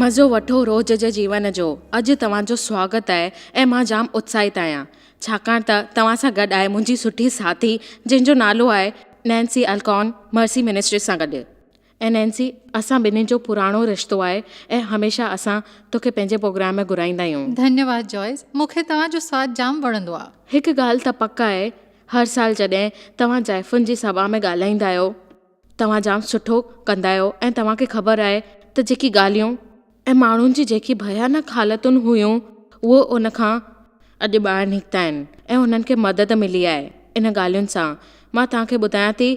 مزو وٺو روز جي جيون جو. اڄ توهان جو سواگت آهي ۽ مان جام اتساهت آهيان ڇاڪاڻ ته توهان سان گڏ آهي منهنجي سٺي ساٿي جنهن جو نالو آهي نينسي الڪون مرسي منسٽريز سان گڏ ۽ نينسي اسان ٻنهي جو پراڻو رشتو آهي ۽ هميشه اسان توکي پنهنجي پروگرام ۾ گهرائيندا آهيون. ڌنيواد جوائس مون کي توهان جو ساٿ جام وڻندو آ. هڪ ڳالهه ته پڪ آهي هر سال جڏهن توهان زائفن جي سڀا ۾ ڳالهائيندا آهيو توهان جام سٺو ڪندا آهيو ۽ توهان کي خبر آهي ته جيڪي ڳالهيون ۽ ماڻهن جي جيڪي ڀيانڪ حالتن هيون اهو ان کان اڄ ٻاهر نڪتا آهن ۽ انهن کي مدد ملي آهي ان ڳالهين سان مان توهان کي ٻڌايان ٿي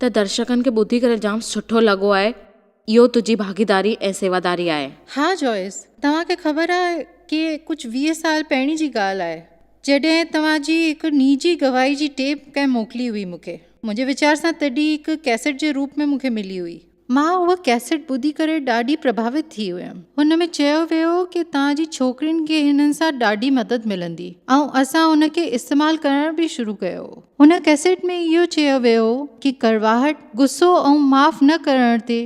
ته درشڪن کي ٻڌي ڪري جام سٺو لڳو آهي اهو تنهنجي ڀاڳيداري ۽ سيواداري آهي. ها جوائس توهان کي خبر آهي ڪي ڪجهه 20 سال پهرين جي ڳالهه آهي جڏهن توهان جي هڪ نجي گواهي جي ٽيپ ڪنهن موڪلي هئي مون کي منهنجي ويچار سان تڏهن هڪ ڪيسٽ جي روپ ۾ مون کي ملي هئي. مان اها ڪيسٽ ٻڌي ڪري ڏاڍي پرڀاوت ٿي هيم. هن ۾ چيو ويو هو ڪي توهان جي ڇوڪرين کي هنن سان ڏاڍي مدد ملندي ۽ اسان ان کي استعمال ڪرڻ به شروع ڪيو هو. هن ڪيسٽ ۾ اهو چيو ويو هو ڪي ڪڙواهٽ، غصو ۽ معاف نه ڪرڻ تي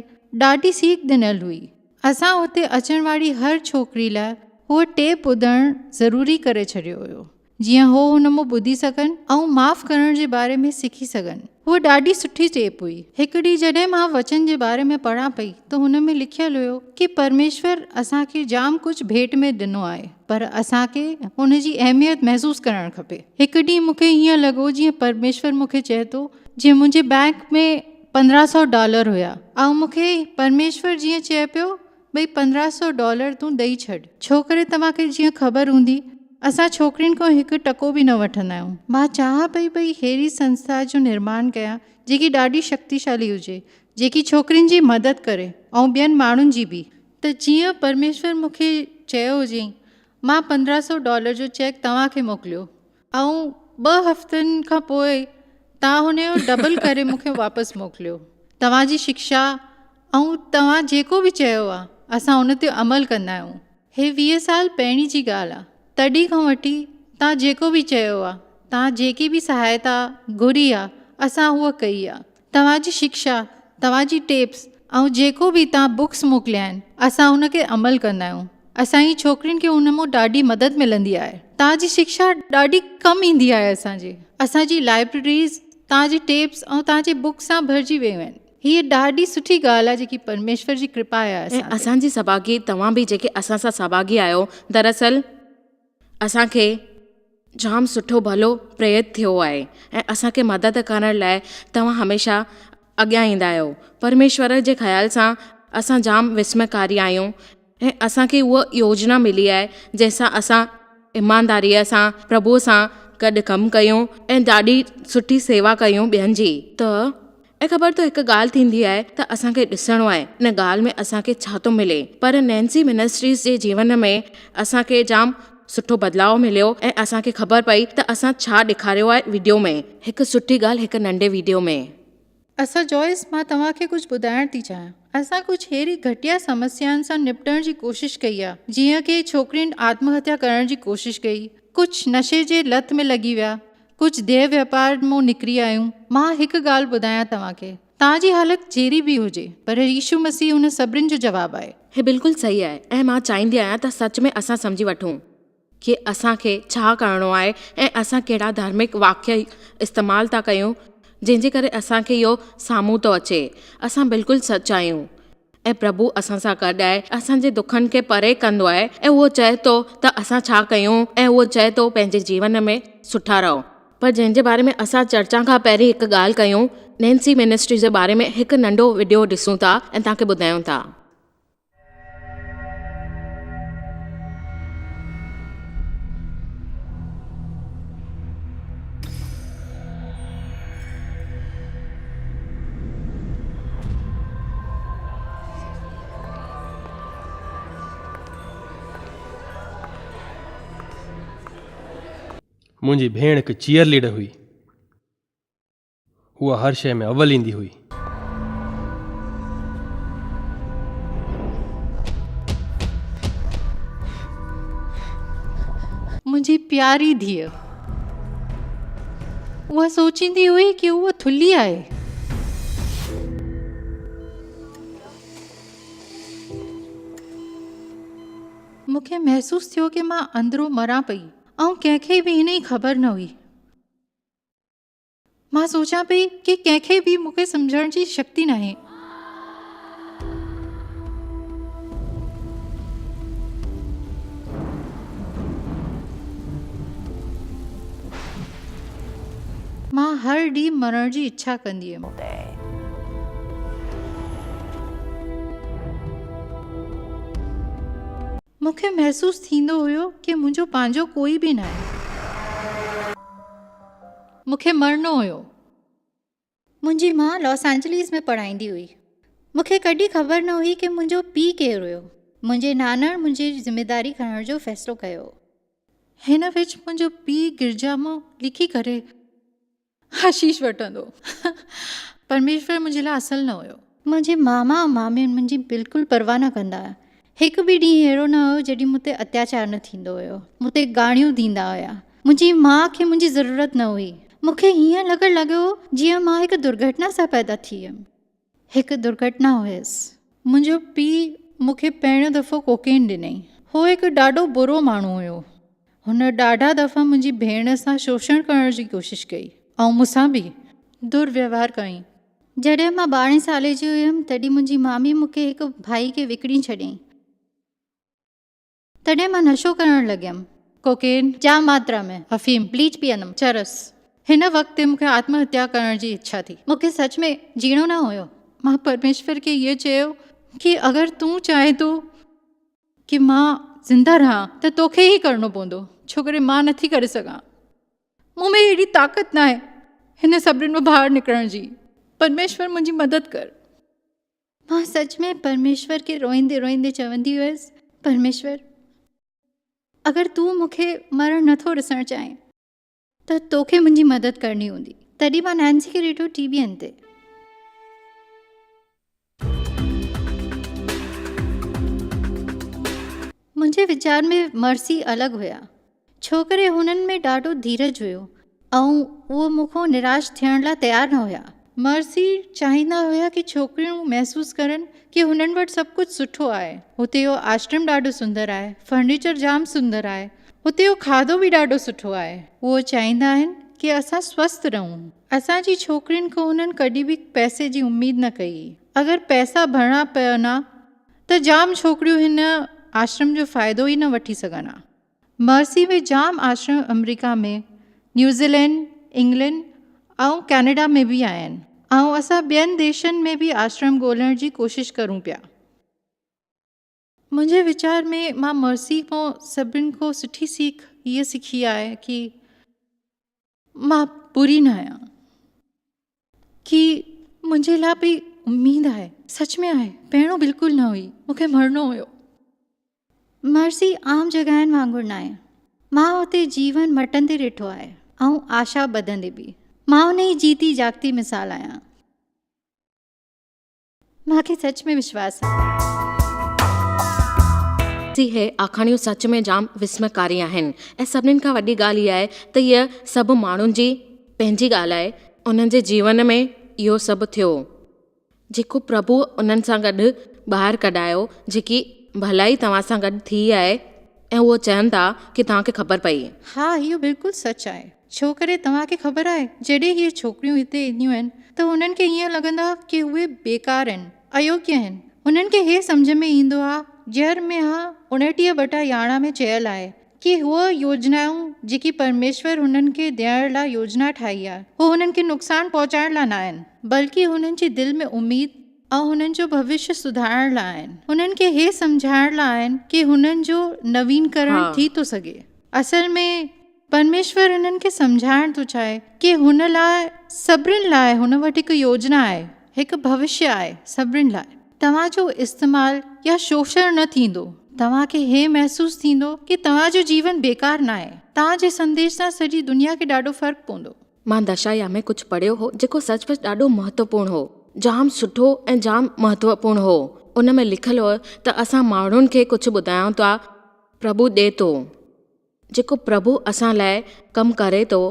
ڏاڍي سيک ڏنل هئي. اسان اتي اچڻ واري هر ڇوڪري لاء اهو ٽيپ ٻڌڻ ضروري ڪري ڇڏيو هيو. جيئن هو هن مون ٻڌي سگهن ۽ معاف ڪرڻ جي باري ۾ سکي سگهن. هوء ڏاڍي سٺي ٽيپ هئي. هڪ ڏينهن جڏهن مان وچن جي باري ۾ پڙهان پئي ته هن ۾ لکيل هيو ڪي پرميشور اسان کي جام ڪجهه ڀيٽ ۾ ڏنو آهي پر اسان کي ان جي اهميت محسوس ڪرڻ کپي. هڪ ڏينهن مون کي هيئن لڳو جيئن پرميشور مون کي چئي ٿو جيئن منهنجي بئنڪ ۾ 15 سو ڊالر هيا ۽ مون کي پرميشور جيئن چئي پيو ڀئي 15 سو ڊالر تون ڏئي ڇڏ. ڇوڪري توهان کي جيئن خبر هوندي اسان ڇوڪرين کان هڪ ٽڪو به نه وٺندا آهيون. مان چاهان پئي ڀئي ههڙي سنسٿا جو نرماڻ ڪيان جيڪي ڏاڍي شڪتيشالي هجي جيڪي ڇوڪرين جي مدد ڪري ۽ ٻين ماڻهن جي به. ته جيئن پرميشور مون کي چيو هجئين مان 15 سو ڊالر جو چيڪ توهان کي موڪليو ۽ ٻه هفتن کان پوء توهان هن جو ڊبل ڪري مون کي واپس موڪليو. توهان جي شڪشا ۽ توهان جيڪو به چيو آ اسان ان تي عمل ڪندا آهيون. هي 20 سال پهرين جي ڳالهه آ. تڏهن کان وٺي توهان جيڪو به چيو آ، توهان جيڪي به سهائتا گهري آ اسان هوء ڪئي آ. توهان جي شڪشا، توهان جي ٽيپس ۽ جيڪو به توهان بڪس موڪليا آهن اسان ان کي عمل ڪندا آهيون. اسان جي ڇوڪرين کي ان مون ڏاڍي مدد ملندي آهي. توهان جي شڪشا ڏاڍي ڪم ايندي آهي اسان جي. اسان جي لائبريريز توهان جي ٽيپس ۽ توهان جي بڪس سان ڀرجي ويون آهن. هيء ڏاڍي سٺي ڳالهه آهي جيڪي پرميشور جي ڪرپا آهي ۽ اسان تي. اسان جي سڀاڳي توهان به جيڪي اسان سان سڀاڳي آهيو دراصل اسان کي جام سٺو ڀلو پريرت ٿيو آهي ۽ اسان کي مدد ڪرڻ لاء توهان هميشه اڳيان ايندا آهيو. پرميشور جي خيال سان اسان جام وسميڪاري آهيون ۽ اسان کي اها يوجنا ملي آهي جنهن سان اسان ايمانداريء سان پرڀوء سان گڏ ڪم ڪيون ۽ ڏاڍي سٺي سيوا ڪيون ٻين جي. ته ۽ خبر ته هڪ ڳالهه ٿيندي آهي ته اسان کي ڏسڻو آهي ان ڳالهه ۾ اسان کي ڇا ٿو ملي پر نينسي منسٽريز جي جيون ۾ اسان کي جام سٺو بدلاء مليو ۽ اسان کي خبر پئي ته اسان ڇا ڏيکاريو آهي وڊيو ۾ هڪ سٺي ڳالهه هڪ ننڍي وڊيو ۾. اسان جوائس مان توهان کي ڪجهه ٻڌائڻ ٿي چاهيان. اسان ڪجهه ههڙي گهٽيا سمسيائن سان نپٽڻ جي ڪوشش ڪئي آهي جيئن ڪي ڇوڪرين آتم هتيا ڪرڻ جي ڪوشش ڪئي، ڪجهه نشي جي لت ۾ لڳي ويا، ڪجهه ديهه واپار مون نڪري آيون. مان هڪ ڳالهه ٻڌايان توهان کي، توهان جي حالت جهڙي به هجي، پر يسوع مسيح ان سڀني جو جواب آهي. هي بلڪل صحيح آهي ۽ مان چاهيندي آهيان ته سچ ۾ اسان سمجهي وٺون ڪي اسان کي ڇا ڪرڻو آهي ۽ اسان ڪهڙا ڌارمڪ واڪيه استعمال ٿا ڪيون جنهن جي ڪري اسان کي اهو سامهون ٿو اچي. اسان بلڪل سچ آهيون. ۽ پرڀو اسان سان گڏ آهي، اسان جي دکن کي پري ڪندو آهي ۽ اهو چئي ٿو ته اسان ڇا ڪيون ۽ اهو چئي ٿو پنهنجي جيون ۾ سٺا رهو. پر جنهن جي باري ۾ اسان چرچا کان پهرين هڪ ڳالهه ڪيون، نينسي منسٽري جي باري ۾ هڪ ننڍو وڊيو ڏسون ٿا ۽ توهان کي ٻڌايون ٿا. منهنجي ڀيڻ هڪ چيئر ليڊر هئي. هوء هر شيء ۾ اول ايندي هئي. منهنجي پياري ڌيء. اها سوچيندي هئي ڪي هوء ٿلهي آهي. مون کي محسوس ٿيو ڪي مان اندرون مران پئي ۽ ڪنهن کي به هن جي خبر نه هئي. مان سوچيان پئي ڪي ڪنهن کي به مون کي سمجهڻ جي شڪتي ناهي. مان هر ڏينهن مرڻ جي اڇا ڪندي هيم. مون کي محسوس ٿيندو هيو ڪي منهنجو پنهنجو ڪوئي به ناهي. مون کي مرڻو هيو. منهنجي ماء لاس اينجليس ۾ پڙهائيندي هئي. مون کي ڪڏهن خبر نه هئي ڪي منهنجو پيء ڪير هيو. منهنجي نانڻ منهنجي ذميداري کڻڻ جو فيصلو ڪيو. هن وچ منهنجو پيء گرجا مان لکي ڪري آشيش وٺندو. پرميشور منهنجي لاء اصل نه هيو. منهنجي ماما ۽ مامين منهنجي بلڪل پرواهه نه ڪندا هيا. هڪ به ڏينهن اهڙو نه هيو جڏهن مون تي اتياچار نه ٿيندو هيو. مون تي گاڙيون ڏيندا هيا. منهنجي ماء کي منهنجي ضرورت نه هئي. مون کي هيئن لڳڻ لڳو جيئن مان هڪ درگهٽنا سان پيدا ٿي هيم. هڪ درگهٽنا هيس. منهنجو پيء مون کي پهريون دفعو ڪوڪين ڏنائين. هو هڪ ڏاڍو برو ماڻهو هيو. هن ڏاڍا دفعا منهنجي ڀيڻ سان شوشڻ ڪرڻ جي ڪوشش ڪئي ۽ مون سان به درويوهار ڪيائين. جڏهن مان ٻارهين سالي جي هيم تڏهن منهنجي مامي مون کي هڪ ڀائي کي وڪڻي ڇڏيائين. تڏهن مان نشو ڪرڻ لڳيم. ڪوڪين. جام ماترا ۾. افيم. بليچ پيئندم. چرس. هن وقت تي مون کي آتم هتيا ڪرڻ جي اڇا ٿي. مون کي سچ ۾ جيئڻو نه هيو. مان پرميشور کي اهو چيو ڪي اگر تون چاهين ٿو ڪي مان زنده رهان ته توکي ئي ڪرڻو پوندو ڇو ڪري مان نٿي ڪري سگهان. مون ۾ ايڏي طاقت ناهي هن سڀني مان ٻاهر نڪرڻ جي. پرميشور منهنجي مدد ڪر. مان سچ ۾ پرميشور کي روئيندي روئيندي چوندي هيس، پرميشور! اگر تون مون کي مرڻ نٿو ڏسڻ چاهين ته توکي منهنجي مدد ڪرڻي هوندي. تڏهن مان نينسي کي ڏٺو ٽي وي تي. منهنجي ويچار ۾ مرسي الڳ هيا، ڇو ڪري هنن ۾ ڏاڍو ڌيرج هيو ۽ اهو مون کان نراش ٿيڻ لاء تيار نه هيا. مرسي چاهيندا هيا ڪي ڇوڪريون محسوس ڪرن ڪي هنن وٽ سڀ ڪجهه سٺو آهي. هتي جو آشرم ڏاڍو سندر آهي، فرنيچر جام سندر آهي، هتي جو کاڌو به ڏاڍو سٺو آهي. اهو چاهيندا آهن ڪي اسان سوسٿ رهون. اسان جي ڇوڪرين کان هنن ڪڏهن به پئسي جي اميد نه ڪئي. اگر پئسا ڀرڻا پون ها ته جام ڇوڪريون هن آشرم جو فائدو ئي نه وٺي سگهن ها. مرسي ۾ جام آشرم آمريڪا ۾، نيوزيلينڊ، انگلينڊ ۽ ڪئناڊا ۾ به آهن ۽ اسان ٻين ديشن ۾ به آشرم ڳولڻ جي ڪوشش ڪرون پيا. منهنجي ويچار ۾ مان مرسي کان سڀن کان سٺي سيک هيء سکي آهي ڪي مان بري نه آهيان. ڪي منهنجي لاء به اميد آهي. سچ ۾ آهي. پهريون بلڪل نه هئي. مون کي مرڻو هيو. مرسي عام جڳهين وانگر ناهي. مان اتي جيون مٽندي ڏٺو آهي ۽ آشا ٻڌندي به. مان انهي جيتي جاڳتي مثال آهيان. مان کي سچ ۾ وشواس آهي. اهي آکاڻيون سچ ۾ جام وسميڪاري آهن ۽ سڀنين کان وڏي ڳالهه اها آهي ته اها سڀ ماڻهن جي پنهنجي ڳالهه آهي، انهن جي جيون ۾ اهو سڀ ٿيو، جيڪو پرڀوء انهن سان گڏ ٻاهر ڪڍايو، جيڪي ڀلائي توهان سان گڏ ٿي آهي ۽ اهو چون ٿا ڪي توهان کي خبر پئي. ها اهو بلڪل سچ آهي. ڇو ڪري توهان کي خبر آهي جڏهن اهي ڇوڪريون هتي اينديون آهن ته هنن کي ائين لڳندو آهي ڪي اهي بيڪار آهن، ايوگيه آهن. هنن کي هي سمجهه ۾ ايندو آهي يرمياه اڻٽيهه بٽا 11 ۾ چيل آهي ڪي هو يوجنائون جيڪي پرميشور هنن کي ڏيڻ لاء يوجنا ٺاهي آهي هو هنن کي نقصان پهچائڻ لاء نه آهن بلڪه هنن جي دل ۾ اميد ۽ هنن جو ڀوشيه سڌارڻ لاء آهن. هنن کي هي سمجهائڻ لاء آهن ڪي هنن جو نوينڪرڻ ٿي ٿو سگهي. اصل ۾ پرميشور هنن کي سمجهائڻ ٿو چاهي ڪي هن لاء سڀني لاء هن وٽ هڪ يوجنا آهي، هڪ ڀوشيه آهي سڀني لاء. توهان جو استعمال يا شوشڻ نه ٿيندو. توهان کي هي محسوس ٿيندو ڪي توهان جو جيون بيڪار ناهي. توهان جي سنديش سان سڄي دنيا کي ڏاڍو فرق پوندو. مان دشايا ۾ ڪجهه پڙهيو هو جيڪو سچ پچ ڏاڍو مهتوپورڻ هو. جام سٺو ۽ جام مهتوپورڻ هو. ان ۾ لکيل هو ته اسان ماڻهن کي ڪجهه ٻڌايون ٿا پرڀو ڏي ٿو. جيڪو پرڀو اسان لاء ڪم ڪري ٿو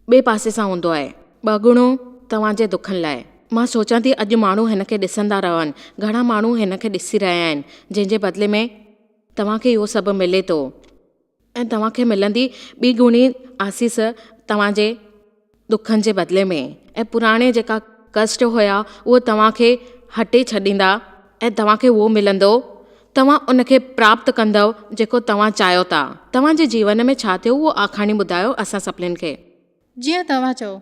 ٻئي پاسي سان هوندو آهي ٻهڳڻو توهان جي دکن لاء. مان سوچان ٿي اڄ ماڻهو هن کي ڏسندا رهن. گهڻا ماڻهو هن کي ڏسي رهيا آهن جنهن جي بدلي ۾ توهان کي اهو سڀ ملي ٿو ۽ توهان کي ملندي ٻي گڻي آسيس توهان جي ڏکن جي بدلي ۾ ۽ پراڻي جيڪا ڪشٽ هيا اهو توهان کي هٽي ڇڏيندا ۽ توهان کي اهو ملندو توهان ان کي پراپت ڪندؤ جيڪو توهان چاهيو ٿا. توهان جي جيون ۾ ڇا ٿيو اهو آکاڻي ٻڌايو اسان سڀنين کي. جيئن توهان چئو.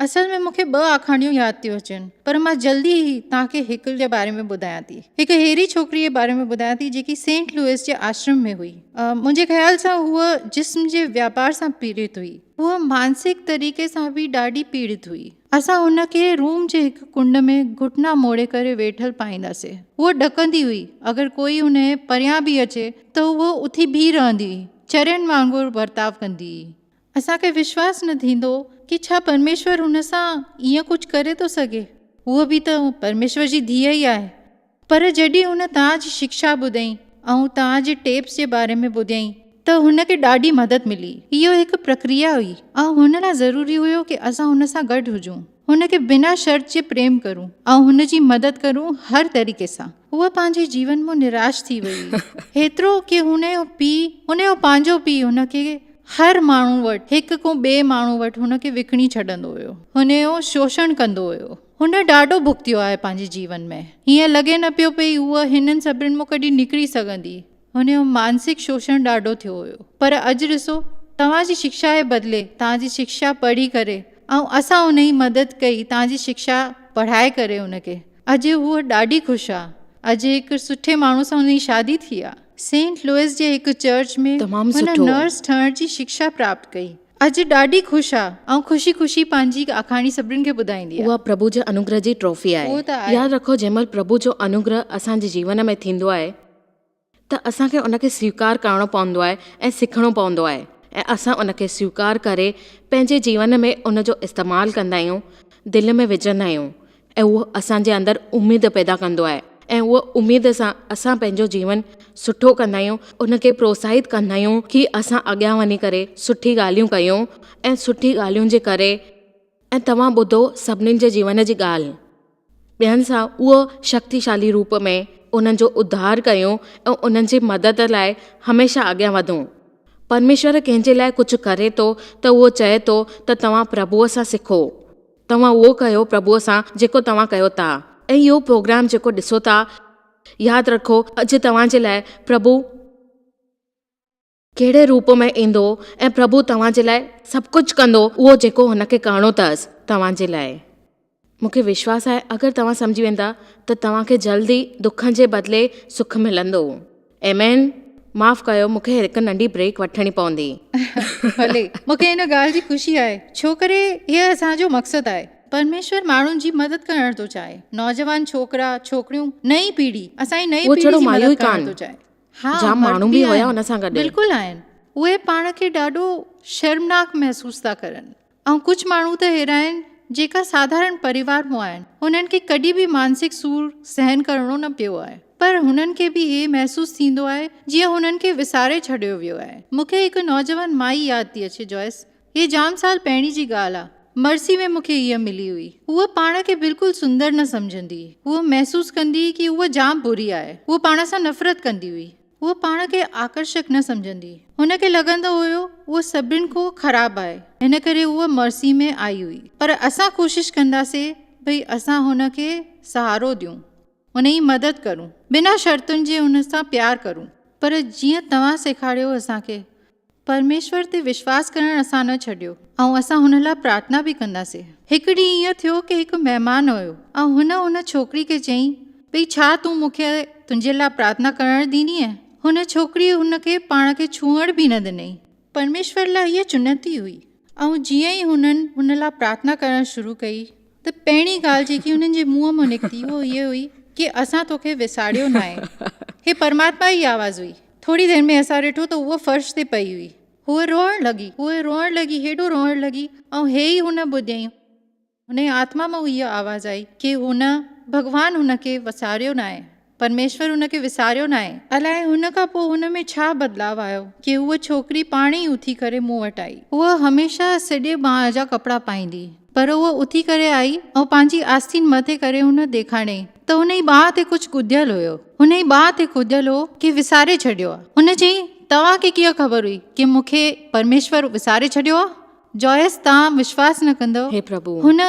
اصل ۾ مون کي ٻه آکاڻيون ياد ٿيون اچن پر مان جلدي ئي توهان کي هڪ جي باري ۾ ٻڌايان ٿي. هڪ اهڙي ڇوڪريء جي باري ۾ ٻڌايان ٿي جيڪي سينٽ لوئس جي آشرم ۾ هئي. منهنجي خيال سان هوء جسم جي وياپار سان پيڙت هئي. هوء مانسڪ طريقي سان به ڏاڍي پيڙت هئي. اسان هن کي روم جي هڪ ڪنڊ ۾ گهٽنا موڙي ڪري ويٺل پائينداسي. هوء ڏڪندي هئي. اگر ڪوئي هن جي پريان به اچي ته هوء اٿي بيهي رهندي هئي. چرين وانگر برتاء ڪندي هئي. اسان کي وشواس نه ٿيندو ڪي ڇا پرميشور هن سان ائين ڪجهه ڪري ٿو سگهي. هوء به ته پرميشور جي ڌيء ئي آهي. پر جڏهن هن توهان جي شڪشا ٻڌئي ۽ توهان جي ٽيپس جي باري ۾ ٻڌيائين ته هن کي ڏاڍي مدد ملي. اهو هڪ پرڪريا هئي ۽ هن لاء ضروري هيو ڪي اسان هن سان گڏ هجون، هن کي بنا شرط جي پريم ڪرون ۽ هن جي مدد ڪرون هر طريقي سان. هوء پنهنجي جيون مان نراش ٿي وئي هئي، هيترو ڪي هن جو پيء، هن جو پنهنجو پيء هن کي هر ماڻهو وٽ، هڪ کان ٻئي ماڻهو وٽ هن کي وڪڻي ڇڏندو هيو، هن جو شوشڻ ڪندو هيو. هن ڏاڍو ڀڳتيو آهي پنهنجي جيون ۾. هيئن لڳي نه پيو پئي هوء هنن سڀني مان ڪڏهن نڪري سگهندي. هن جو مانسڪ شوشڻ ڏاڍو ٿيو هيو. پر اڄ ڏسو، توهان جي شڪشا جي بدلي، توهان جي شڪشا پڙهي ڪري ۽ اسان هن جي مدد ڪئي توهان جي شڪشا پڙهائي ڪري هن کي. اڄ هوء ڏاڍي خوش آ. اڄ هڪ سٺي ماڻهو سان هن جي شادي ٿي آ. سينٽ لوئس جي هڪ چرچ ۾ تمام هن سٺو. نرس ٺهڻ جي شڪشا پراپت ڪئي. اڄ ڏاڍي خوش آ ۽ خوشي خوشي پنهنجي آکاڻي سڀني کي ٻڌائيندي آ. اها پرڀو جي انوگره جي ٽرافي آهي. اهو ته آهي. ياد رکو جنهن مهل پرڀو جو انوگره اسان جي جيون ۾ ٿيندو آهي ته اسان کي ان کي سويڪار ڪرڻو پوندو آهي ۽ سکڻو پوندو آهي ۽ اسان ان کي سويڪار ڪري پنهنجي جيون ۾ ان جو استعمال ڪندا آهيون دل ۾ وجهندا آهيون ۽ اهو اسان جي اندر اميد پيدا ڪندو آهي ۽ اهو اميد سان اسان پنهنجو جيون سٺو ڪندا آهيون ان کي پروتساهت ڪندا آهيون ڪي اسان اڳيان وڃي ڪري سٺي ڳالهيون ڪيون ۽ سٺي ڳالهين جي ڪري ۽ توهان ٻڌو سڀنين جي جيون جي ڳالهه ٻين سان اهو شڪتيشالي روپ ۾ انهن جو اڌار ڪيون ۽ انهن جي مدد لاء هميشه اڳيان وڌون پرميشور ڪنهن جي لاء ڪجهه ڪري ٿو ته اهو چئي ٿو ته توهان پرڀوء سان سکو توهان اهو ڪيو پرڀوء سان جيڪو توهان ڪيو ٿا ۽ اهو پروگرام جيڪو ڏسو ٿا ياد رکو اڄ توهان جي لاء پرڀو ڪهڙي روپ ۾ ايندو ۽ پرڀو توهان جي لاء سڀ ڪجهه ڪندو اهو جيڪو هن کي ڪرڻو اٿس توهان جي لاء مون کي وشواس آهي اگر توهان سمجهي ويندا ته توهان کي جلد ئي دکن جي بدلي سک ملندو. ايمين. معاف ڪيو مون کي هڪ ننڍي بريڪ وٺڻي پوندي. ڀلي. مون کي ان ڳالهه جي خوشي آهي ڇو ڪري هيء اسان جو مقصد آهي. پرميشور ماڻهن جي مدد ڪرڻ ٿو چاهي. نوجوان ڇوڪرا، ڇوڪريون، نئين پيڙهي، اسان جي نئين اهو پيڙهي ڇڙو جي مايون مدد ئي ڪرڻ ڪانه، ٿو چاهي. ها جام مرد ماڻهو به به هيا آهن. ان سان گڏ. بلڪل آهن. اهي پاڻ کي ڏاڍو شرمناڪ محسوس ٿا ڪرن. ۽ ڪجهه ماڻهو ته اهڙا آهن جيڪا ساڌارڻ پريوار مان آهن انهن کي ڪڏهن به مانسڪ سور سهن ڪرڻو نه پيو آهي پر هنن کي به هي محسوس ٿيندو آهي جيئن هنن کي وساري ڇڏيو ويو آهي. مون کي هڪ نوجوان مائي ياد ٿي اچي جوائس هي جام سال پهرين جي ڳالهه آ مرسي ۾ مون کي هيء ملي هئي هوء پاڻ کي بلڪل سندر نه سمجهندي هئي هوء محسوس ڪندي هئي ڪي هوء جام بري آهي هوء پاڻ سان نفرت ڪندي هئي. هوء پاڻ کي آڪرشڪ نه سمجهندي. هن کي لڳندو هيو هوء سڀني کان خراب آهي، ان ڪري هوء مرسي ۾ آئي هئي. پر اسان ڪوشش ڪنداسي ڀئي اسان هن کي سهارو ڏيون، هن جي مدد ڪرون، بنا شرطن جي هن سان پيار ڪرون. پر جيئن توهان سيکاريو اسان کي، پرميشور تي وشواس ڪرڻ اسان نه ڇڏيو ۽ اسان هن لاء پرارٿنا به ڪنداسي. هڪ ڏينهن ائين ٿيو ڪي هڪ مهمان هيو ۽ هن ان ڇوڪري کي چيائين ڀئي ڇا تون مون کي تنهنجي لاء پرارٿنا ڪرڻ ڏيندينء؟ هن ڇوڪريء هن کي پاڻ کي ڇهڻ به نه ڏنائين. پرميشور لاء هيء چنوتي هئي. ۽ جيئن ئي هنن هن لاء پرارٿنا ڪرڻ شروع ڪئي ته پهرين ڳالهه جيڪي هنن جي منهن مان نڪتي اهو هيء هئي ڪي اسان توکي وساريو ناهي. هي پرماتما جي آواز هئي. ٿوري دير ۾ اسان ڏٺو ته هوء فرش تي پئي هئي. هوء روئڻ لڳي. هوء روئڻ لڳي، هيڏو روئڻ لڳي ۽ هي ئي هن ٻڌيائين. هن جي آتما مان اها آواز آئي ڪي هن، ڀڳوان هن کي وساريو ناهي، پرميشور هن کي وساريو ناهي. الائي هن کان پوء هن ۾ ڇا بدلاء آيو ڪي هوء ڇوڪري پاڻ ئي اٿي ڪري مون وٽ آئي. هوء هميشه سڄي ٻانهن جا ڪپڙا پائيندي پر هوء اٿي ڪري آئي ۽ پنهنجي آستين مٿي ڪري هن ڏيکاريائين ته هن جي ٻانهن تي ڪجهه ڳڌيل هيو. هن جي ٻانهن تي ڪڌيل هو ڪي وساري ڇڏيو آ. هن چيائين، توهان کي ڪيئن خبر هئي ڪي مون کي پرميشور وساري ڇڏيو آ؟ جوائس، توهان وشواس نه ڪندؤ، هي پرڀو! هن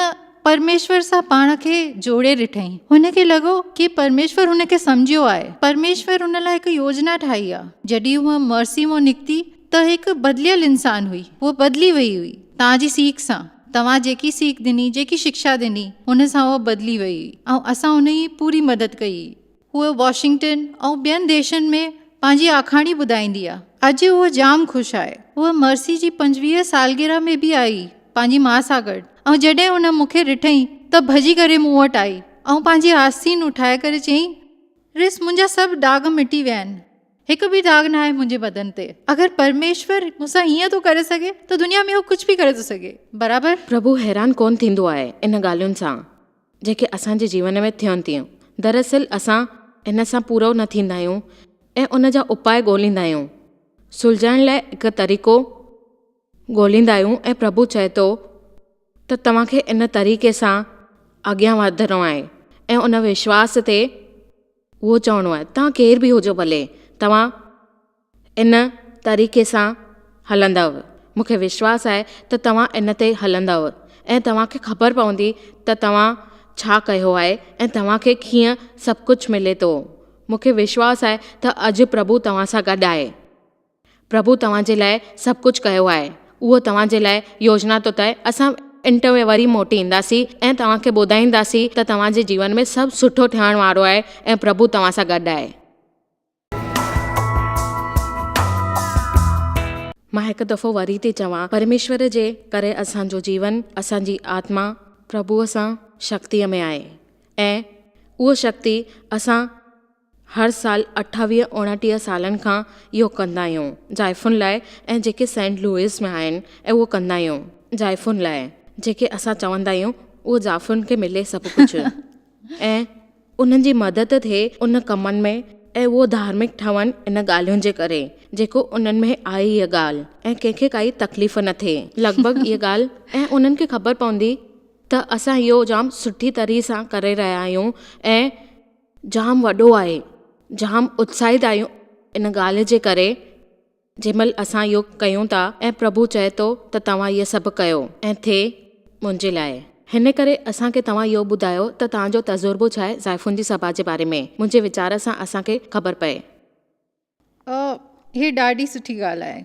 پرميشور سان پاڻ کي جوڙي ڏٺائين. هن کي لڳو ڪي پرميشور هن کي سمجهيو آهي. پرميشور هن لاء هڪ يوجنا ٺاهي آ. جڏهن هوء مرسي مان نڪتي ته هڪ بدليل انسان هئي. هوء بدلي وئي هئي. توهان جي سيک سان. توهان جيڪي سيک ڏني، جيڪي شڪشا ڏني، ان سان هوء بدلي وئي هئي ۽ اسان هن جي پوري مدد ڪئي هئي. هوء واشنگٽن ۽ ٻين ديشن ۾ پنهنجي آکاڻي ٻڌائيندي آ. اڄ هوء جام خوش آهي. هوء مرسي جي 25 سالگرهه ۾ به آئي پنهنجي ماء سان گڏ ۽ جڏهن هن مون کي ڏٺئين ته ڀڄي ڪري مون وٽ آئي ۽ پنهنجي آستين اٺائي ڪري چيائين، رس منهنجا سڀ داغ مٽي ويا آهن. هڪ به داغ ناهي منهنجي بدن تي. اگر پرميشور مون سان هيئن ٿو ڪري سگهي ته دنيا ۾ هو ڪجهه به ڪري ٿو سگهي. برابر؟ پرڀو حيران ڪونه ٿيندو آهي ان ڳالهين سان. جيڪي اسان جي جيون ۾ ٿين ٿيون. دراصل اسان ان سان پورو نه ٿيندا آهيون ۽ ان جا اپاء ڳوليندا آهيون. سلجهائڻ لاء هڪ طريقو ڳوليندا آهيون ۽ پرڀو چئي ٿو ته توهان کي ان طريقي سان اڳيان وڌڻو آهي ۽ ان وشواس تي اهو چوڻو آهي توهان ڪير به هجو ڀلي توهان ان طريقي سان هلندؤ. مون کي وشواس آهي ته توهان ان تي هلندؤ ۽ توهان کي خبر پوندي ته توهان ڇا ڪيو آهي ۽ توهان کي ڪيئن سڀ ڪجهه ملي ٿو. مون کي وشواس آهي ته اڄ پرڀو توهان سان گڏ آهي. پرڀو توهان جي لاء سڀ ڪجهه ڪيو آهي. اهو توهان جي لاء يوجنا ٿو ٺاهي. اسان انٽ ۾ وري موٽي اينداسين ۽ توهان کي ٻڌائينداسين ته توهان جي جيون ۾ سڀ سٺو ٿيڻ وارو آهي ۽ پرڀو توهان سان گڏ آهي. مان هڪ دفعو وري ٿي چوان، پرميشور جي ڪري اسان جو جيون، اسان جي آتما پرڀوء سان شڪتيء ۾ آهي ۽ اهو شڪتي اسان هر سال اٺاويهه اوڻٽيهه سالن کان اهو ڪندا آهيون زائفن لاء ۽ جيڪي سينٽ لوئس ۾ آهن ۽ اهو ڪندا آهيون زائفن لاء جيڪي اسان چوندا آهيون اهو زائفن کي ملي سڀ ڪجهه ۽ انهن جي مدد ٿئي ان ڪمن ۾ ۽ اهو ڌارمڪ ٺهن ان ڳالهين جي ڪري جيڪو انهن ۾ آهي هيء ڳالهه ۽ ڪنهن کي ڪائي تڪليف نه ٿئي لڳ ڀڳ هيء ڳالهه ۽ انهن کي خبر پوندي ته اسان اهو جام سٺي طرح سان ڪري رهيا آهيون ۽ جام وڏو آهي جام اتساهت آهيون ان ڳالهه جي ڪري. جنهن مهل اسان اهو ڪيون ٿا ۽ پرڀو چئي ٿو ته توهان اهي سڀ ڪيو ۽ ٿئي منهنجي لاء. هن ڪري اسان کي توهان اهو ٻڌايو ته توهان جو تجربو ڇا آهي زائفن جي سڀا جي باري ۾. منهنجي ويچار سان اسان کي خبر پئي. هي ڏاڍي سٺي ڳالهه آهي.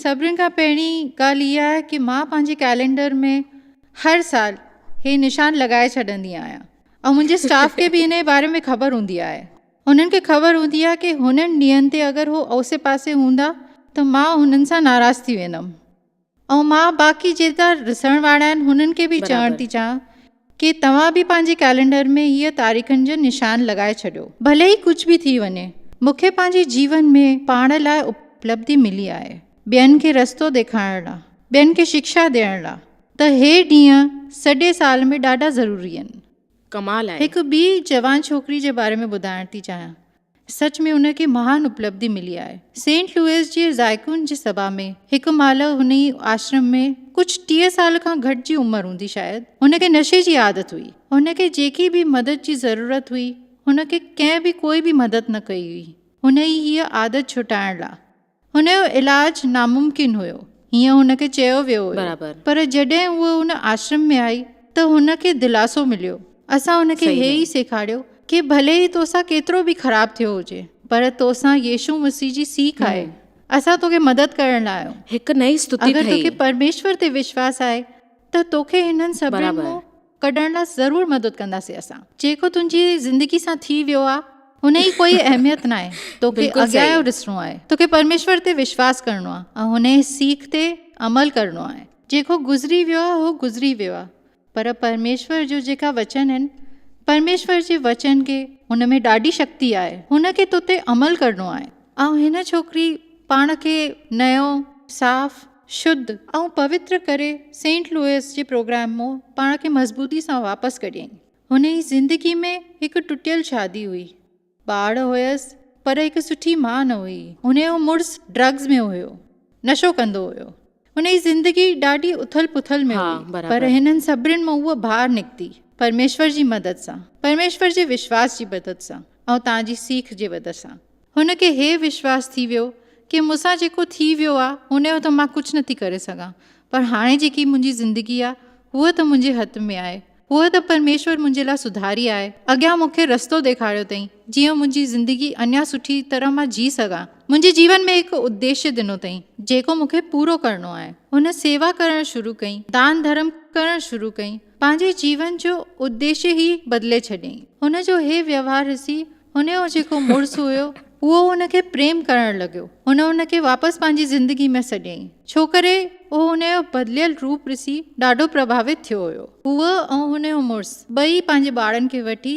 سڀني کان پهرين ڳالهه اها آهي ڪي مان پنهنجي ڪئلينڊر ۾ هر سال هي نشان لڳائي ڇڏندي آهيان ۽ منهنجي اسٽاف کي به ان جي باري ۾ خبر هوندي آهي. هنن کي خبر هوندي آهي ڪي هنن ڏينهن تي اگر هو اوسي پاسي هوندا ته مان هنن سان ناراض ٿي ويندم ۽ مان باقي جيترا ڏسڻ وارا آهن هنن کي به چوڻ ٿي چاهيان ڪي توهان به پنهنجي ڪئلينڊر ۾ هيء تاريخن جو نشان لڳائي ڇڏيو ڀلي ئي ڪجهه به ٿي وڃي مون کي پنهنجي جيون ۾ پاڻ لاء اپلبڌي ملي آهي ٻين کي رستو ڏيکارڻ لاء ٻين کي شڪشا ڏيڻ لاء ته هي ڏينهن سڄي سال ۾ ڏاڍا ضروري آهن. ڪمال آهي. هڪ ٻي جوان ڇوڪري جي باري ۾ ٻڌائڻ ٿي چاهيان. سچ ۾ ان کي مهان اپلبڌي ملي آهي. سينٽ لوئس جي زائڪون جي سڀا ۾ هڪ مهل هن ئي آشرم ۾ ڪجهه 30 سال کان گهٽ جي عمر هوندي شايد هن کي نشي جي عادت هئي. هن کي جيڪي به مدد جي ضرورت هئي هن کي ڪنهن به ڪوئي به مدد نه ڪئي هئي. هن ئي هيء عادت ڇٽائڻ لا هن جو علاج ناممڪن هيو، هيئن هن کي چيو ويو هيو. برابر. پر جڏهن هوء ان آشرم ۾ آئي ته هن کي دلاسو مليو. اسان هن کي صحيح هي ۾. ئي سيکاريو ڪي ڀلي ئي توسان ڪيترو به خراب ٿيو هجي پر توسان يسوع مسيح جي سيک آهي. اسان توکي مدد ڪرڻ لاء آهيون. هڪ نئين ستتي اگر ٺهي. توکي پرميشور تي وشواس آهي ته توکي هنن سڀني برابر. مان ڪڍڻ لاء ضرور مدد ڪنداسين اسان. جيڪو تنهنجي زندگي سان ٿي ويو آ ان جي ڪوئي اهميت ناهي. توکي بلڪل اڳيان صحيح. جو ڏسڻو آهي. توکي پرميشور تي وشواس ڪرڻو آ ۽ هن جي سيک تي عمل ڪرڻو آهي. جيڪو گذري ويو آ اهو گذري ويو آ پر پرميشور جو جيڪا وچن آهن پرميشور جي وچن کي ان ۾ ڏاڍي شڪتي آهي هن کي توتي عمل ڪرڻو آهي. ۽ هن ڇوڪري پاڻ کي نيو، صاف، شڌ ۽ پوتر ڪري سينٽ لوئس جي پروگرام مون پاڻ کي مضبوطي سان واپس ڪڍيائين. هن جي زندگي ۾ هڪ ٽٽيل شادي هئي. ٻار هيس پر هڪ سٺي ماء نه هئي. هن جو مڙس ڊرگز ۾ هيو، نشو ڪندو هيو. هن جي زندگي ڏاڍي اٿل پٿل ۾ ها هئي. پر برابر. هنن سڀني مان هوء ٻاهر نڪتي پرميشور جي مدد سان، پرميشور جي وشواس جي مدد سان ۽ توهان جي سيک جي مدد سان. هن کي هي وشواس ٿي ويو ڪي مون سان جيڪو ٿي ويو آ ان جو ته مان ڪجهه نٿي ڪري سگهان پر هاڻي جيڪي منهنجي زندگي آ هوء ته منهنجي هٿ ۾ آهي. هوء ته پرميشور منهنجي لاء سڌاري آهي. اڳيان مون کي رستو ڏيکاريو اٿئين، جيئن منهنجي زندگي اڃا سٺي طرح مان جي سگهان. منهنجي جيون ۾ هڪ اديشيه ڏنو اٿئين، جيڪو مون کي پورو ڪرڻو آهي. هن سيوا ڪرڻ شروع ڪئي، دان ڌرم ڪرڻ شروع ڪئي، پنهنجي جيون جو اديشيه ئي بدلي ڇڏيائين. هن جو هي ويوهار ڏسي هن جو جيڪو مڙس هيو، اهو هن کي پريم ڪرڻ لڳيو. هن هن کي واپس پنهنجي زندگي ۾ سڏيائين. ڇوڪري اهو هن جو بدليل روپ ڏسي ڏاڍو پرڀاوت ٿيو هيو. هوء ۽ هن جو مڙس ٻئي پنهنجي ٻارن کي وٺي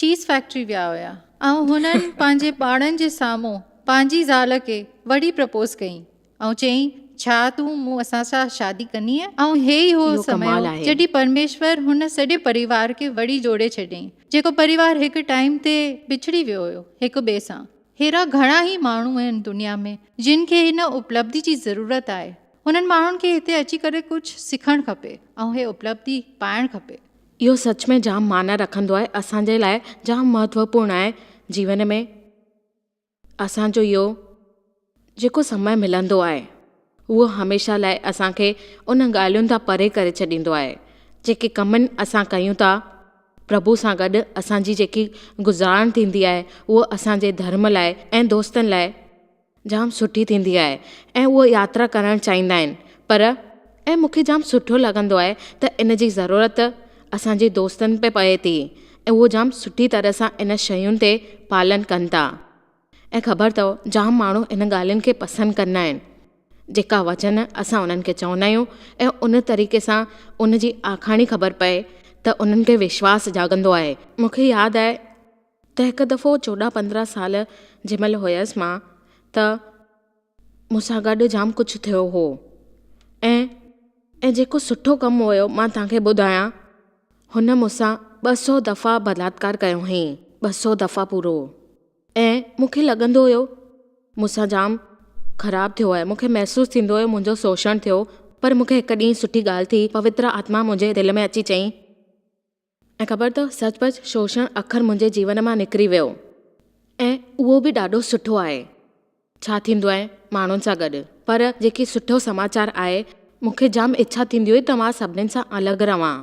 چيز فيڪٽري ويا هيا ۽ هنن پنهنجي ٻارن جي سامهون پنهنجي زال کي وري پرپوز ڪئي. ۽ چيائين، ڇا تون مون اسان سان شادي ڪندينء؟ ۽ هي ئي اهو اهو سمي ڪمال هو، آهي. جڏهن پرميشور هن سڄي پريوار کي وري جوڙي ڇڏيائين، جيڪو پريوار هڪ ٽائيم تي بڇڙي ويو هيو هڪ ٻئي سان. ههڙا گهڻا ئي ماڻهو آهن دنيا ۾، جن کي هن اپلبڌي جي ضرورت آهي. هنن ماڻهن کي هتي اچي ڪري ڪجهه سکڻ کپي ۽ هي اپلبڌي پائڻ کپي. اهو سچ ۾ جام معنيٰ رکندو آهي، اسان جي لاء جام مهتوپورڻ آهي جيون ۾. اسان جو اهو جيڪو سمي ملندو آهي اهو هميشه لاء اسان کي ان ڳالهين تان پري ڪري ڇڏيندو آهي جيڪي ڪمن اسان ڪيون ٿا پرڀو سان گڏ اسان جي جيڪي گذارڻ ٿيندي آهي اهو اسان جي ڌرم لاء ۽ دوستن لاء جام سٺي ٿيندي آهي ۽ اهو ياترا ڪرڻ چاهيندا آهن پر ۽ مون کي جام سٺو لڳندو آهي ته ان جي ضرورت اسان جي دوستن تي پئي ٿي ۽ اهو جام سٺي طرح سان ان شين تي پالن ڪن ٿا ۽ خبر اٿو جام ماڻهو ان ڳالهين کي پسند ڪندا آهن جيڪا وچن اسان انهن کي چوندا آهيون ۽ ان طريقي سان ان جي آکاڻي خبر پئي ته انهن کي وشواس جاڳندو آهي. مون کي ياد آهي ته هڪ دفعو 14 15 سال جنهن مهل هيس مان ته مون سان گڏ جام ڪجهه ٿيو هو ۽ ۽ جيڪو سٺو ڪم هيو مان توهان کي ٻڌايان هن مون سان 200 دفعا بلاتڪار ڪيو هئائين 200 دفعا پورو ۽ مون کي لڳندو هيو مون سان جام خراب ٿيو آهي مون کي محسوس ٿيندو هيو منهنجو شوشڻ ٿيو پر مون کي هڪ ڏينهن سٺي ڳالهه ٿي پوتر آتما منهنجي دل ۾ اچي چئين ۽ خبر اٿو سچ پچ شوشڻ اکر منهنجي جيون مان نڪري ويو ۽ اهو به ڏاڍو سٺو آهي. ڇا ٿيندو آهي ماڻهن سان گڏ پر جيڪي سٺو سماچار آهي مون کي جام اڇا ٿيندي هئي ته مان سڀنين سان الڳ رهان.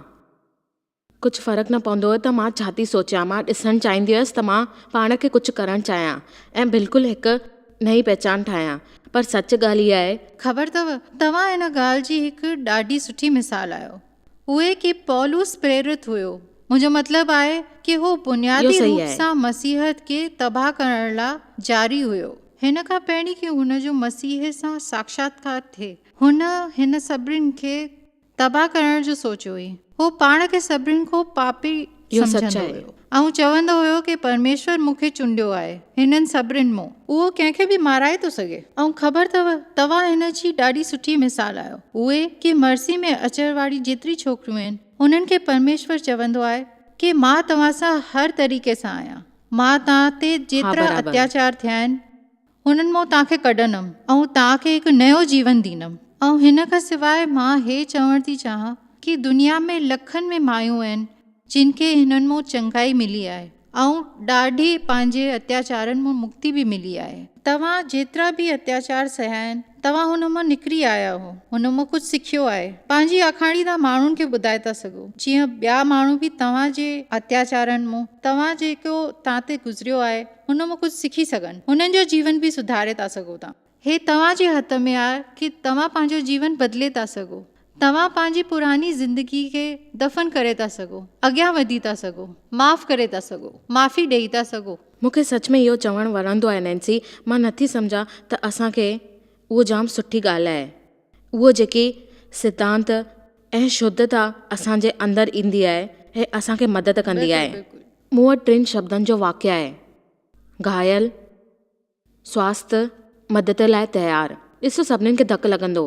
ڪجهه فرق نه پوندو هيو ته مان ڇا ٿي سوچيان مان ڏسڻ چاهيندي هيس ته مان پاڻ کي ڪجهه ڪرڻ چاهيان ۽ بلڪل هڪ نئين پهچان ٺاهيان پر سچ ڳالهه اها آهي. خبر اٿو توهان ان ڳالهه جي هڪ ڏاڍي سٺي مثال آهيو. اهي ڪي پولس پريرت هيو. منهنجو مطلب آهي ڪي هو اهو بنيادي صحيح روپ آهي. سان مسيحت کي تباهه ڪرڻ لا جاري هيو. هن کان پهرين ڪي هن جو مسيح سان ساکشاتڪار ٿئي. هن هن سڀني کي تباهه ڪرڻ جو سوچيو هئي. هو پاڻ کي سڀني کان پاپي اهو سچ سمجهندو آهي. هيو. ۽ چوندو هيو ڪي پرميشور مون کي چونڊيو آهي هنن سڀني مون. اهو ڪنهن کي به مارائي ٿو سگهي. ۽ خبر اٿو توهان هن جي ڏاڍي سٺي مثال آهيو. اهي ڪي مرسي ۾ اچڻ واري جيتري ڇوڪريون آهن انهن کي پرميشور چوندو آهي ڪي مان توهان سان هر طريقي سان آهيان. مان توهان تي ها جيترا برابر. اتياچار ٿيا آهن هنن مان توهان کي ڪڍندم ۽ توهان کي هڪ نيو جيون ڏيندم. ۽ هن کان سواء مان هي چوڻ ٿي چاهان ڪي دنيا ۾ لکن ۾ مايون آهن جن کي هنن مون چڱائي ملي آهي ۽ ڏاڍي پنهنجي اتياچارن مون مڪتي به ملي آهي. توهان جيترا به اتياچار سهيا آهن، توهان هن مان نڪري آيا آهو، هن مان ڪجهه سکيو آهي. پنهنجي آکاڻي توهان ماڻهن کي ٻڌائي ٿا سگهو، جيئن ٻيا ماڻهو به توهان جي اتياچارن مون، توهان جيڪو توهان تي گذريو آهي، هن مان ڪجهه سکي سگهن. هنن جو جيون به سڌاري ٿا سگهو توهان. هي توهان جي هٿ ۾ آهي ڪي توهان پنهنجو جيون بدلي ٿا سگهو. توهان پنهنجي پراڻي زندگي کي دفن ڪري ٿا سگهو، اڳيان وڌي ٿا سگهو، معاف ڪري ٿا سگهو، معافي ڏئي ٿا سگهو. مون کي سچ ۾ اهو چوڻ وڻندو آهي نينسي، مان نٿي سمجهان ته اسان کي اهو جام سٺي ڳالهه آهي. اهو جيڪي سڌانت ۽ شڌتا اسان جي اندر ايندي آهي، هي اسان کي مدد ڪندي بلڪل آهي. بلڪل. مون وٽ ٽن شبدن جو واڪيه آهي، گهايل، سواسٿ مدد لاء تيار. ڏسو سڀنين کي ڌڪ لڳندو.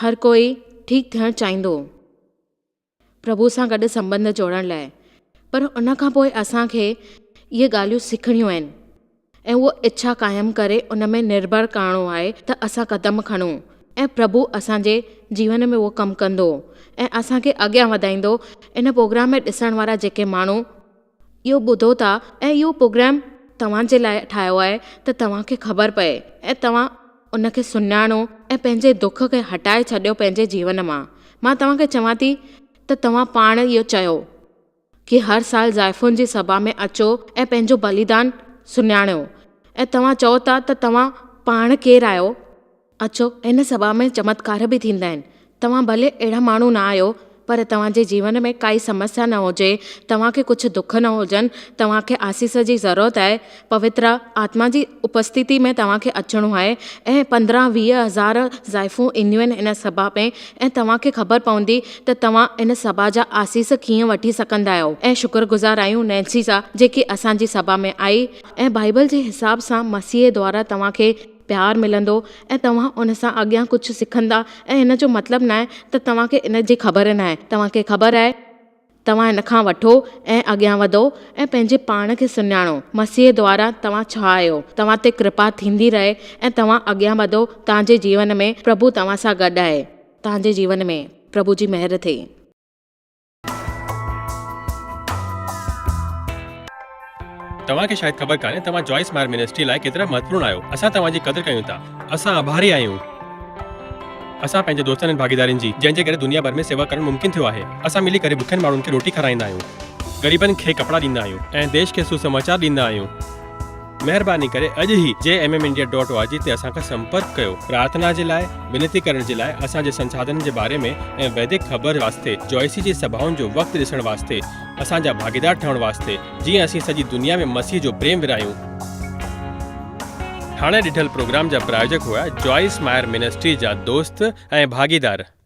هر ڪوئي ٺيڪ ٿيڻ چاهيندو پرڀو سان گڏ سنٻنڌ جوڙڻ لاء پر ان کان پوء اسان کي اهي ڳالهيون سکڻيون آهن ۽ اهو اڇا قائم ڪري ان ۾ نرڀر ڪرڻو آهي ته اسان قدم کڻون ۽ پرڀو اسان جي جيون ۾ اهو ڪم ڪندو ۽ اسان کي اڳيان وڌائيندو ان پروگرام ۾ ڏسڻ وارا جيڪي ماڻهو اهو ٻڌو ٿا ۽ اهو پروگرام توهان جي لاء ٺاهيو آهي ته توهان کي خبر پئي ۽ توهان ان کي سڃاڻو ۽ پنهنجي دک کي هٽائي ڇڏيو پنهنجي جيون مان. مان توهان کي چوان ٿي ته توهان پاڻ اهو چيو ڪي هر سال زائفن جي سڀا ۾ اچو ۽ پنهنجو بليدان سڃاڻيو ۽ توهان چئو ٿا ته توهان پاڻ ڪير آهيو؟ اچو ان سڀا ۾ چمتڪار به ٿيندا آهن. توهان ڀلي اهڙا ماڻهو نه آهيو پر توهان جي جيون ۾ ڪائي سمسيا نه هجي، توهان کي ڪجهه دک نه هجن، توهان کي آسيس جي ضرورت آهي، پوتر آتما جي اپسٿتي ۾ توهان کي اچڻو آهي ۽ 15 20 هزار زائفون اينديون آهن ان سڀا ۾ ۽ توهان کي خبر پوندي ته توهان ان سڀا جا آسيس ڪيئن وٺي سگهندا آهيو ۽ شڪر گذار آهيون نينسي جا جيڪي اسان جي سڀا ۾ آئي ۽ بائيبل جي حساب سان مسيح دوارا توهان کي پيار ملندو ۽ توهان ان سان اڳيان ڪجهه سکندا ۽ ان جو مطلب ناهي ته توهان کي ان جي خبر ناهي، توهان کي خبر آهي، توهان ان کان وٺو ۽ اڳيان وڌو ۽ پنهنجي پاڻ کي سڃاڻو، مسيح دوارا توهان ڇا آهيو، توهان تي ڪرپا ٿيندي رهي ۽ توهان اڳيان وڌو، توهان جي جيون ۾ پرڀو توهان سان گڏ آهي، توهان جي جيون ۾ پرڀو جي مهر ٿئي. توهان کي شايد خبر ڪانهي توهان جوائس مائر منسٽري لاء ڪيترا مهتوپورڻ آهيو. اسان توهان جي قدر ڪيون ٿا. اسان آڀاري آهيون. اسان پنهنجي دوستن ۽ ڀاڳيدارين جي، جنهن جي ڪري دنيا ڀر ۾ سيوا ڪرڻ ممڪن ٿيو آهي. اسان ملي ڪري بکين ماڻهن کي روٽي کارائيندا آهيون. غريبن کي ڪپڙا ڏيندا آهيون ۽ ديش کي سوسماچار ڏيندا آهيون. مهرباني ڪري اڄ ئي J M M India dot O R G تي اسان کان سمپرڪ ڪيو. پرارٿنا جي لاء، وينتي ڪرڻ جي لاء، اسان جي سنساڌنن جي باري ۾ ۽ ويدڪ خبر واسطي، جوائسي جي سڀائن جو وقت ڏسڻ واسطي، اسان جا ڀاڳيدار ٺهڻ واسطي، جيئن اسين سڄي دنيا ۾ مسيح جو پريم ورهايون. هاڻي ڏٺل پروگرام جا پرايوجڪ هئا جوائس مائر منسٽري جا دوست ۽ ڀاڳيدار.